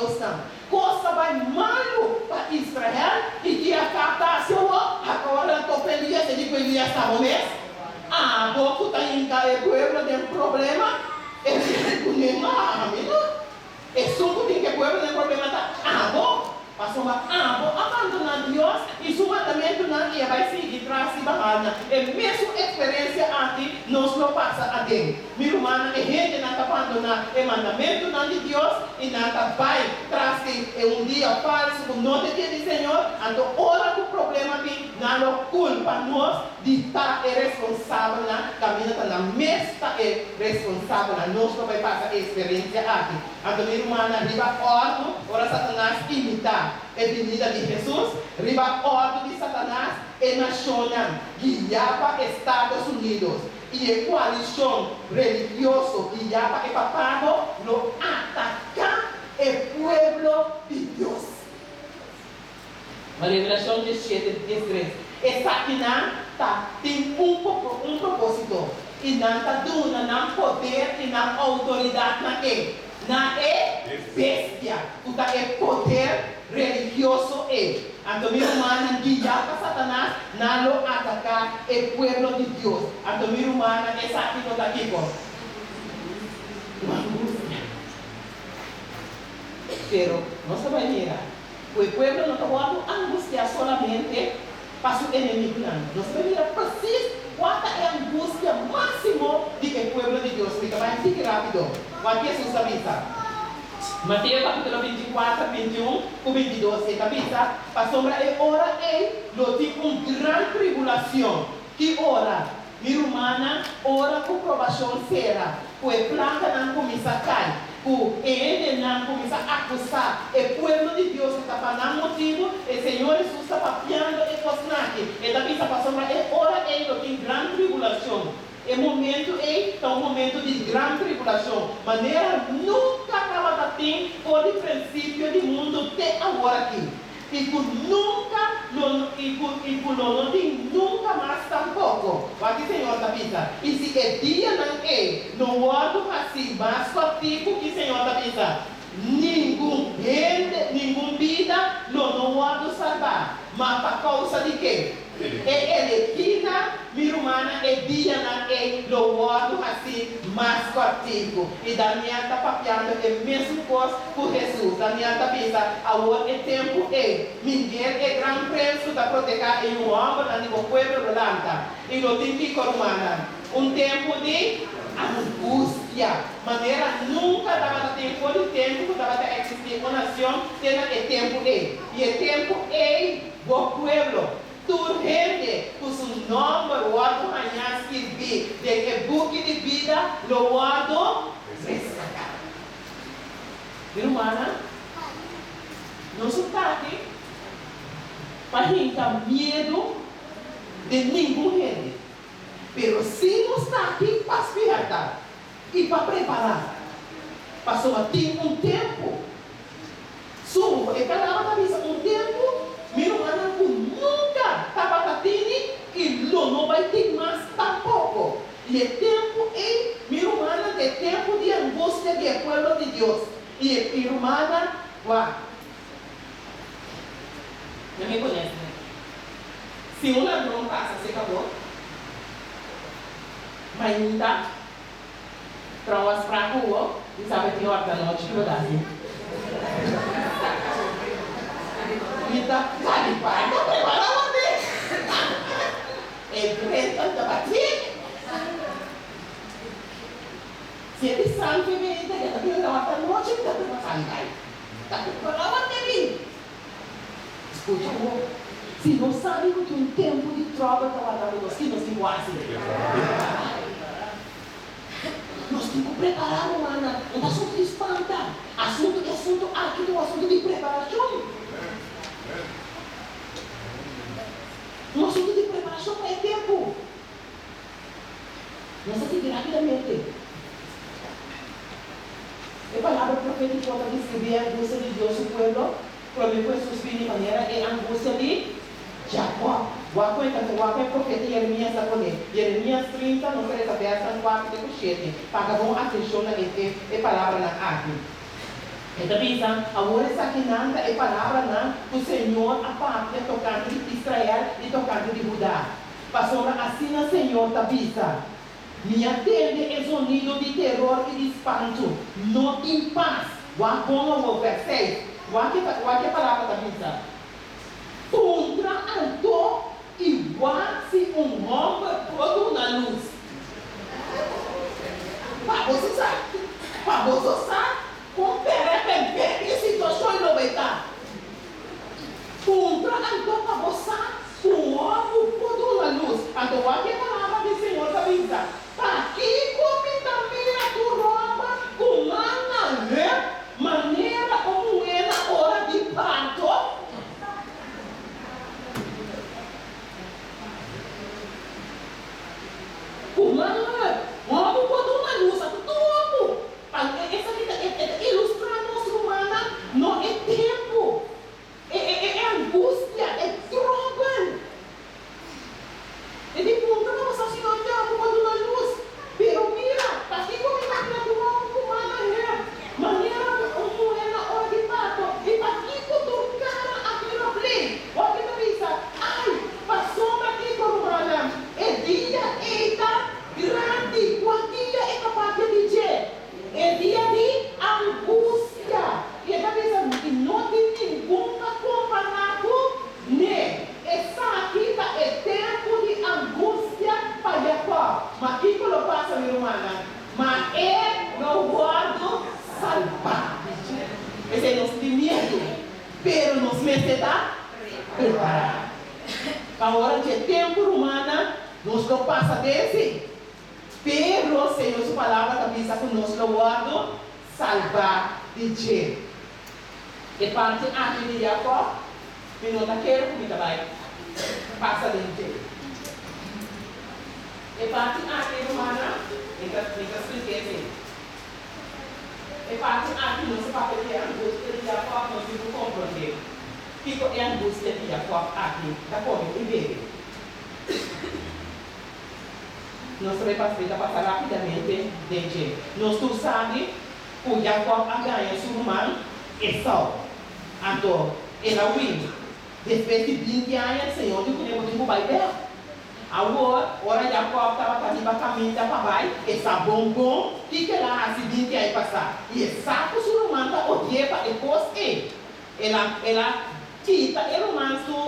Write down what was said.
Diosnan. Kos a bai malu pa Israel, i ki Akab ta hasi awor? Akab a rantó pa Elias, e di ku Elias, Abo mes? Abo ku ta hinka e pueblo den problema? Elias di kuné, No, ami no. Esun ku tin ku e pueblo den problema ta abo, pasobra abo a bandoná Dios i su mandamentunan i a bai sigui tras di Baalnan. E mesun eksperensia aki nos lo pasa aden. Mi rumannan, e hendenan ta bandoná e mandamentunan di Dios i nan ta bai tras di e un dia falsu ku no ta e dia di Señor. Anto ora ku problema bin, nan lo kulpa nos di ta e responsabelnan, kaminda ta nan mes ta e responsabelnan. Nos lo bai pasa e eksperensia aki. Anto mi rumannan, riba òrdu, ora Satanas imitá e binida di Hesus, riba òrdu di Satanas, e nashonnan guiá pa Estados Unidos i e koalishon religioso guiá pa e papado lo ataká e pueblo di Dios. Ma Revelashon diesshete, diestres, Esakinan ta tin un un propósito, i nan ta duna nan poder i nan outoridat na e, na e bestia, ku ta e poder religioso ei. Anto mi rumannan, guiá pa Satanas, nan lo ataká e pueblo di Dios. Anto mi rumannan, esaki lo ta kiko? Un angustia. Pero nos ta bai mira ku e pueblo no ta wòrdu angustiá solamente pa su enemigunan. Nos ta bai mira presis kua ta e angustia máksimo di e pueblo di Dios. Mi ta bai tiki rápido. Wak Hesus a bisa. Mateo kapítulo 24, 21 ku 22, e ta bisa, Pasobra e ora ei lo tin un gran tribulashon. Ki ora? Mi rumannan, ora ku probashon sera, ku e plakanan kuminsá kai, ku e hendenan kuminsá akusá e pueblo di Dios ku ta pa nan motibu, e Señor Hesus ta papiando e kosnan aki. E ta bisa, Pasobra e ora ei lo tin gran tribulashon. E momentu ei ta un momentu di gran tribulashon, manera nunka tabata tin for di prinsipio di mundu te aworakí. I ku nunka lo i ku i ku lo no tin nunka mas tampoko. Wak e Señor ta bisa. I si e dianan ei no wòrdu hasí mas kòrtiku, ki Señor ta bisa, ningun hende, ningun bida lo no wòrdu salbá. Ma pa kousa di ke? E elegínan, mi rumannan, e dianan ei lo wòrdu hasí mas kòrtiku. I Daniel ta papiando e mesun kos ku Hesus. Daniel ta bisa, Awor e tempu ei, Miguel, e gran prens ku ta protehá e yu hòmbernan di bo pueblo lo lanta, i lo tin kiko, rumannan? Un tempu di angustia, manera nunka tabata tin for di tempu ku tabata eksistí un nacion te na e tempu ei. I e tempu ei bo pueblo, tur hende ku su nòmber wòrdu hañá skirbí den e buki di bida lo wòrdu reskatá. Mi rumannan, nos no ta aki pa hinka miedu den ningun hende, pero sí nos ta aki pa spièrta i pa prepará, pasobra tin un tempu. Su, e palabra ta bisa un tempu, mi rumannan ku nunka tabata tini i lo no bai tin mas tampoko. I e tempu ei, mi rumannan, ta e tempu di angustia di e pueblo di Dios. I e mi rumannan, wak. Nan mi kones ne. Si un ladron pasa serka bo, mainta. Trouwens pra ku bo mi sabe tin ora ta nochi ku bo ta hasi. Mi ta kalipa ta prepara worde. E drenta ta bati. Si e bisan fe mi ta keda bin ora ta nochi mi ta prepara sali bai. Ta prepara worde mi. Skucha bo. Si nos sabi ku tin un tempu di tròbel ta wardando nos, ki nos tin ku hasi? Prepará. Nos tin ku prepará, rumannan. No ta asuntu di spanta. Asuntu, e asuntu aki ta un asuntu di preparashon. Un asuntu di preparashon pa e tempu. Nos ta sigui rápidamente. E palabra profétiko ta deskribí e angustia di Dios su pueblo promé ku Hesus bini manera e angustia di Jakòb. Wak ku e ta wak ku e profeta Yeremías a pone. Yeremías 30, nos ta lesa bèrsnan kuater te ku shete. Paga bon atenshon na e e palabranan aki. E ta bisa, Awor esakinan ta e palabranan ku señor a papia tokante di Israel i tokante di Huda. Pasobra asina señor ta bisa, Mi a tende e zonido di teror i di spantu. No tin pas. Wak bon awor, vèrs seis. Wak ke wak ke palabra ta bisa. Puntra anto i wak si un hòmber por duna lus. Pa boso sa, pa boso sa kon pèrèpèmpè e situashon lo bai ta. Puntra anto pa bo sa ku un hòmber por duna lus. Anto wak e palabra di Señor ta bisa, Pakiko mi ta mira tur hòmber ku man na heup manera un muhé na ora di parto? Ku man heup, hòmber por duna lus a tur hòmber. Pa esaki ta e ta ilustrá nos rumannan no e tempu, e e e angustia, e tròbel. E di puntra pa boso si no ya bo pa duna lus. Pero mira, pakiko mi ta mira tur hòmber ku man a hèr, manera un muhé na ora di parto? I pakiko tur kara a bira blei? Wak e ta bisa, Ai, pasobra kiko, rumannan? E dia ei ta grandi. Kua dia e ta papia di dje? E dia di angustia. I e ta bisa, I no tin ningun pa kompará ku Ne, esaki ta e tempu di angustia pa Jakòb. Ma kiko lo pasa, mi rumannan? Ma e lo wòrdu salbá di dje. P'esei nos tin miedu, pero nos mester ta prepará. Pa ora dje tempu, rumannan, nos lo pasa den si. Pero Señor su Palabra ta bisa ku nos lo wòrdu salbá di dje. E parti aki di Jakòb, mi no ta kere ku mi ta bai pasa den dje. E parti aki, rumannan, mi ta mi ta splik'é si. E parti aki nos a papia di e angustia di Jakòb, nos tin ku komprondé kiko e angustia di Jakòb aki ta kome i bebe. Nos ta bai pasa, mi ta pasa rápidamente den dje. Nos tur sabi ku Jakòb a gaña su ruman Esau. Anto el a win. Despues di binti aña, Señor di kuné, Bo tin ku bai bèk. Awor, ora Jakòb tabata riba kaminda pa bai, e sa bon bon kiko el a hasi binti aña pasá, i e sa ku su ruman ta odi'é pa e kos ei. El a, el a kita e ruman su.